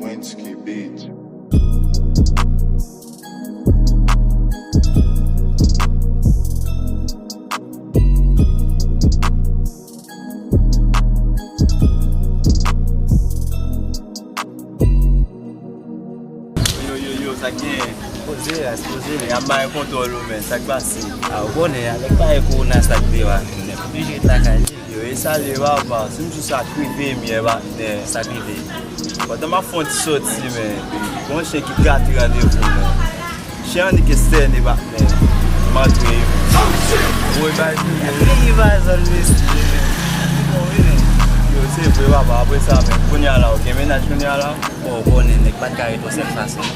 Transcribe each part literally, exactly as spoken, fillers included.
Wensky Beat. Yo, yo, yo, sa k genyen? Poze, ras, poze. Y ap bay kontwòl ou, men, sa k pase? A, ou konnen, avèk bagay kowona sa k rive a, nèg oblije ret lakay li. Yo, e salye, papa. Si m di w sa k rive m yè, patnè. Sa k rive? Pandan m ap fè yon ti sòti, men, gon chen ki gate randevou, men. Chen an nèk estène, patnè. M antre. Woy, bay tou. Epi li pa zòn mesye. Bon, wi, men. Yo, se vre, papa. Apre sa, men, kounye a la, ou gen mennaj kounye a la? Bon, ou konnen, nèg pa t ka ret yon sèl fason.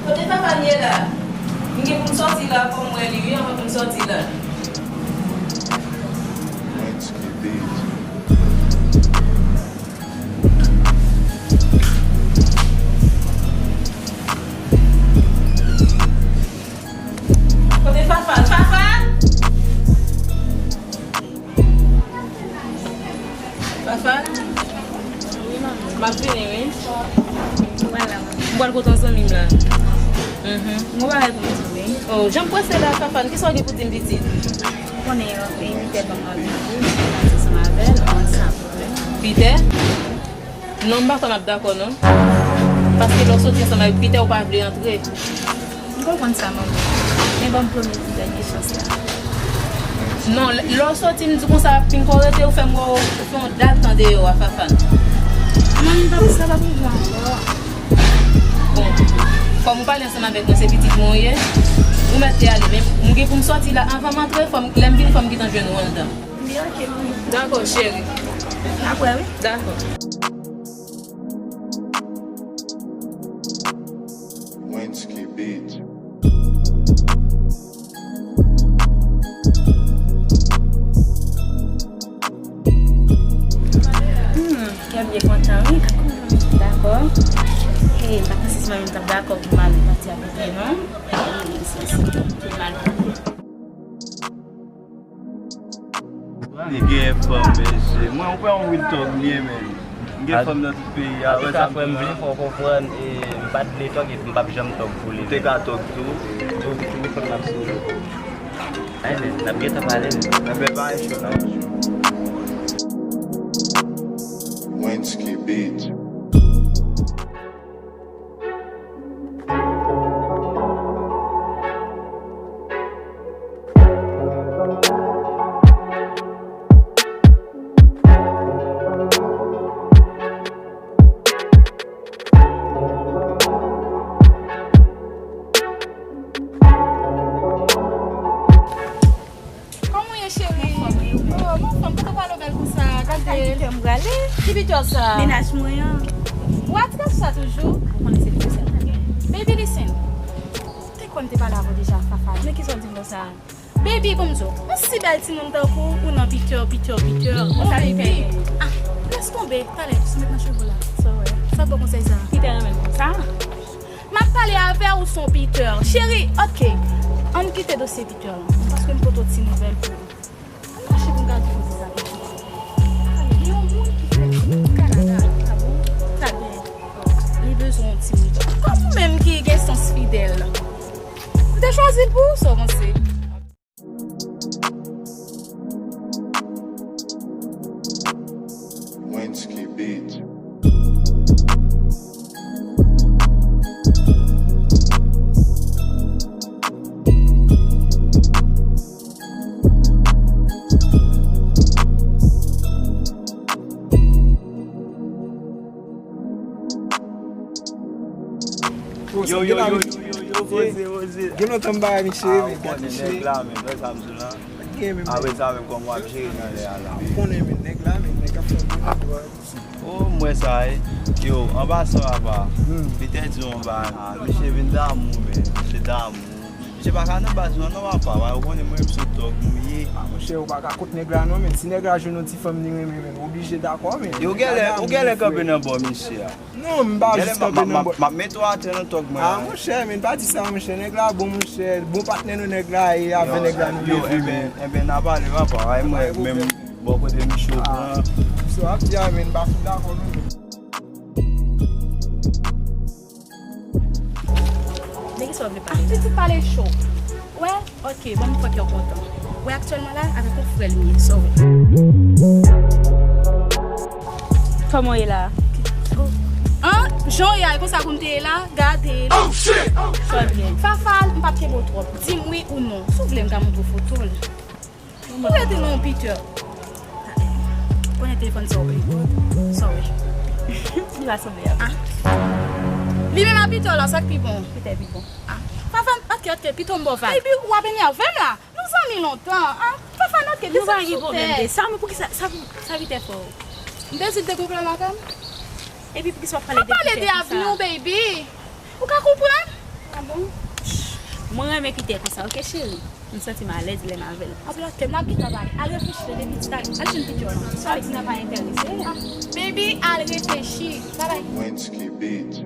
Kote Fafane ye la? M gen pou m sòti la, fò m wè li, wi, anvan pou m sòti la. Kote Fafane? Fafane? Fafane? Wi, manmi. M ap vini, wi. Ou pral la, manmi? M pral kote yon zanmi m la. Mhm. M gon bagay pou m di w, wi. Oh, jan m prese la, Fafane, kisa w gen pou di m, pitit? Ou konnen, e, Pitè ban m randevou, m pral soti ansanm avè l, ou konn sa, pou mwen. Pitè? Non, m pa kwè m ap dakò, non. Paske lè w soti ansanm avèk Pitè, ou pa vle antre. M konprann sa, manman. Men ban m premye ti dènye chans la. Non, lè, lè w soti, m di konsa, pinga w rete, ou fè m wè w, ou fè yon dal tan deyò a, Fafane. Manman, m pa pou sa, pa pou mwen ankò. Bon, kòm ou pale ansanm avèk mwen, se pitit mwen ou ye. Ou mèt te ale, men m gen pou m sòti la, anvan m antre, fò m, lè m vin, fò m gentan jwenn ou anndan. Byen, ok, manmi. Dakò, cheri. N ap wè, wi. Dakò. Wensky Beat. Hmm, kè m byen kontan, wi. Dakò. Hey, m pa panse se mwen menm t ap dakò pou m al pati avèk li, non. Hey, se, se, se mal. Li gen fanm, mesye. Mwen, ou pa yon real thug li ye, men. M gen fanm nan tout peyi a. Antouka, frè m, m vle fè w konprann, e, m pa t vle thug, epi m p ap janm thug pou li. Ou te ka thug tou. Ou, ou telefòn nan sou ou. Ay, men, n ap gentan pale, men. Enben, pa e cho, non. Wensky Beat. Kòman w ye, cheri? Oh, m anfòm, kote w prale bèl konsa? Gade. Sa Pitè m prale? Ki Pitè sa? Mennaj mwen an. W atrap sa toujou? Ou konnen se Pitè sèl mwen gen. Baby, listen. Te kwè m te pale avè w deja, Fafane. Men kisa w di m konsa? Baby, ban m di w, yon si bèl timoun tankou ou nan Pitè, Pitè, Pitè. Oh, baby. Ah, lès tonbe. Talè, sou met nan cheve w la. Sa w wè? Sa w ba w konsèy sa? Pitè renmen l konsa. M ap pale avè w, ou se yon Pitè. Cheri, ok. Ann kite dosye Pitè la. Paske m pote yon ti nouvèl pou ou. Ann mache pou n gade koze sa, pitit. Gen yon moun ki fèt Kanada, ta bon, ta gen, li bezwen yon timoun. Kòm ou menm ki gen sans fidèl, m te chwazi l pou ou, sa w panse? Wensky Beat. Yo, yo, yo, yo, yo, yo, poze, poze. Gen lontan m pa wè Miche, men gad Miche. Nèg la, men, wè sa m di w la. Gen, men, apre sa, men, kòman w ap jere nan lè a la? Ou konnen, men, nèg la, men, nèg ap fè bon travay. Oh, m wè sa, wi. Yo, an pasan, papa, m te di w anba a, Miche vin damou, men, Miche damou. Miche pa ka nan baz non, non, papa, ou konnen mwen, m se tòg mwen ye. Ah, monchè, ou pa ka kont nèg la non, men, si nèg la jwenn yon ti fanm li renmen, men, ou oblije dakò, men. Yo, ou genlè, ou genlè kanpe nan bò Miche a. Non, m pa jis kanpe nan bò. M ap mete w atè nan tòg mwen. Ah, monchè, men pa di sa, monchè. Nèg la bon, monchè. Bon patnè nou nèg la ye, avè nèg la nou leve, men. Enben, enben, n a pale, papa. Ay, mwen menm, bò kote Miche pran. Sa w ap di a, men, m pa fin dakò, non. De ki sa w vle pale? Pitit pale cho. Wè? Ok, ban m fè kè w kontan. Wè aktyèlman la, avèk yon frè l ye, sorry. Kòman w ye la? An? Jan w ye a, e konsa pou m te ye la? Gade l. Trè byen. Fafal, m p ap kenbe w twòp. Di m wi ou non. Si w vle, m ka montre w foto l. Ou rete non, Peter. Konnen telefòn sa w pran. Sorry. Li pa sanble a. Ah. Li menm a Peter la, sa k pi bon. Peter pi bon. Ah. Fafan, ok, ok, pito m ba w vag. Baby, w ap enève m la. Nou zanmi lontan. Ah, Fafan, ok, desann sou tè. Nou pa gen pwoblèm de sa, men poukisa, sa, sa Peter fè w? M te di l te gon pwoblèm avè m. Epi poukisa w ap pale de Peter konsa? M ap pale de avyon, baby. Ou ka konprann? Ah bon? Mwen renmen Peter konsa, ok, cheri? M santi m alèz lè m avè l. Anpil lòt tèm n ap gentan pale. Al reflechi tande pitit, al, al jwenn Peter lan. Sa w di nan pa enterese. Ah, baby, al reflechi. Babay. Wensky Beat.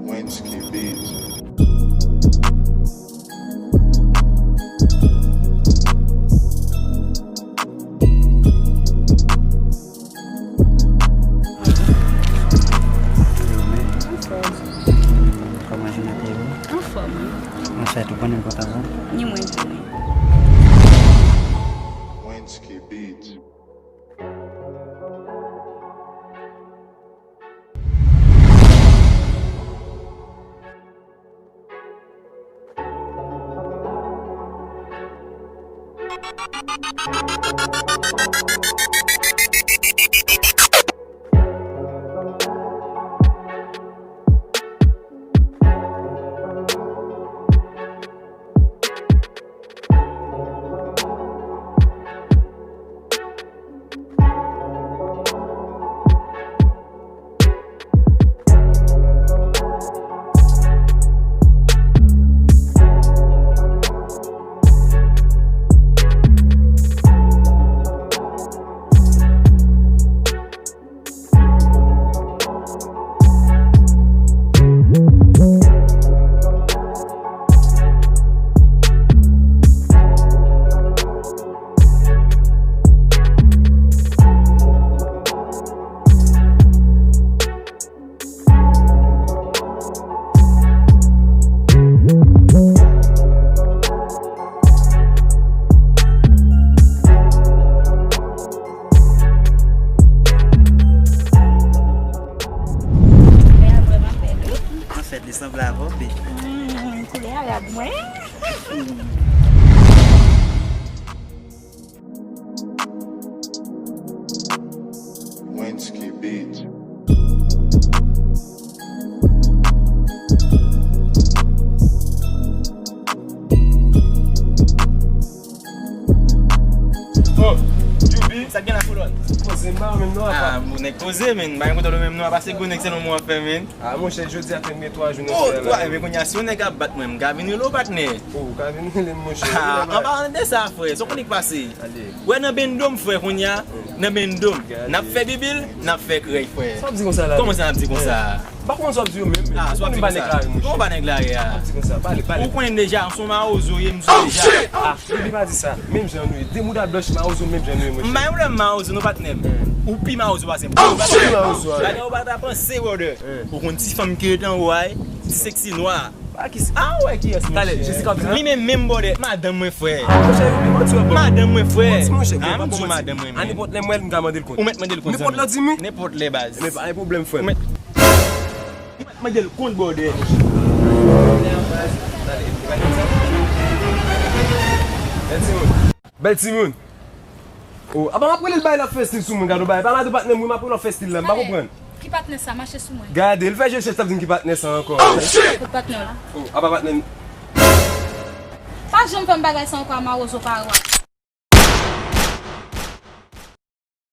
Wensky Beat. Kòman jounen te ye? Anfòm, wi. Anfèt, ou konnen m kontan sa. Ni mwen tou, wi. Wensky Beat. Koulè a vrèman bèl, wi. Anfèt, li sanble avè w, pi. Hmm, koulè a rad mwen. Wensky Beat. Oh, Youbi. Sa k gen la, kolòn? Poze m ba ou menm non, apa. Ah, bon, nèg poze, men. M pa gen kote w menm non, apa se gwo nèg se non mwen ap fè, men. Ah, monchè, jodi a fè m gen twa jou nan fè la. Oh, twa, men kounye a, si yon nèg ap bat mwen, m ka vin rele w, patnè. Oh, ou ka vin rele m, monchè. Ah, an palan de sa, frè, sa w konnen k pase? Ale. Wè nan bendo m, frè, kounye a, nan bendo m. N ap fè bibil, n ap fè krèy, frè. Sa w ap di konsa la? Kòman sa n ap di konsa? M pa konn sa w ap di yo menm, men. Ah, sa w ap di konsa? Kòman w pa nèg lari a? Sa w ap di konsa? Pale, pale. Ou konnen deja, se yon mawozo ye, m di w deja. Ah, Youbi, pa di sa. Menm jan nou ye. De mouda blanch mawozo, menm jan nou ye, monchè. M pa gen pwoblèm mawozo, non, patnè m. Ou pi mawozo pase m. Ou pi mawozo, a. Bagay ou pa ta panse, brother. Ou konn ti fanm ki ret anwo a, ti seksi nwa. Ah, wè kiyès, monchè. Talè, Jessica ap di. Li menm, menm, brother. Madanm mwen, frè. Ah, monchè, Youbi, manti w ap ban. Madanm mwen, frè. Manti, monchè, ah, m di w madanm mwen, men. A nenpòt lè m wè l, m ka mande l kont. Ou mèt mande l kont, zanmi. Nenpòt lè w di m wi. Nenpòt lè, baz. Men pa gen pwoblèm, frè m. Ou mèt, ou mèt mande l kont, brother. Bèl timoun. Bèl timoun. Oh, apa m ap rele l bay lòt festil sou mwen, gade yon bagay. Pa mande patnè m, wi, m ap rele lòt festil la, m pa konprann. Ki patnè sa? Mache sou mwen. Gade, l fè je chèch, t ap di m ki patnè sa ankò. Kot patnè w la? Oh, apa patnè m. Pa janm fè m bagay sa ankò, a mawozo parwa.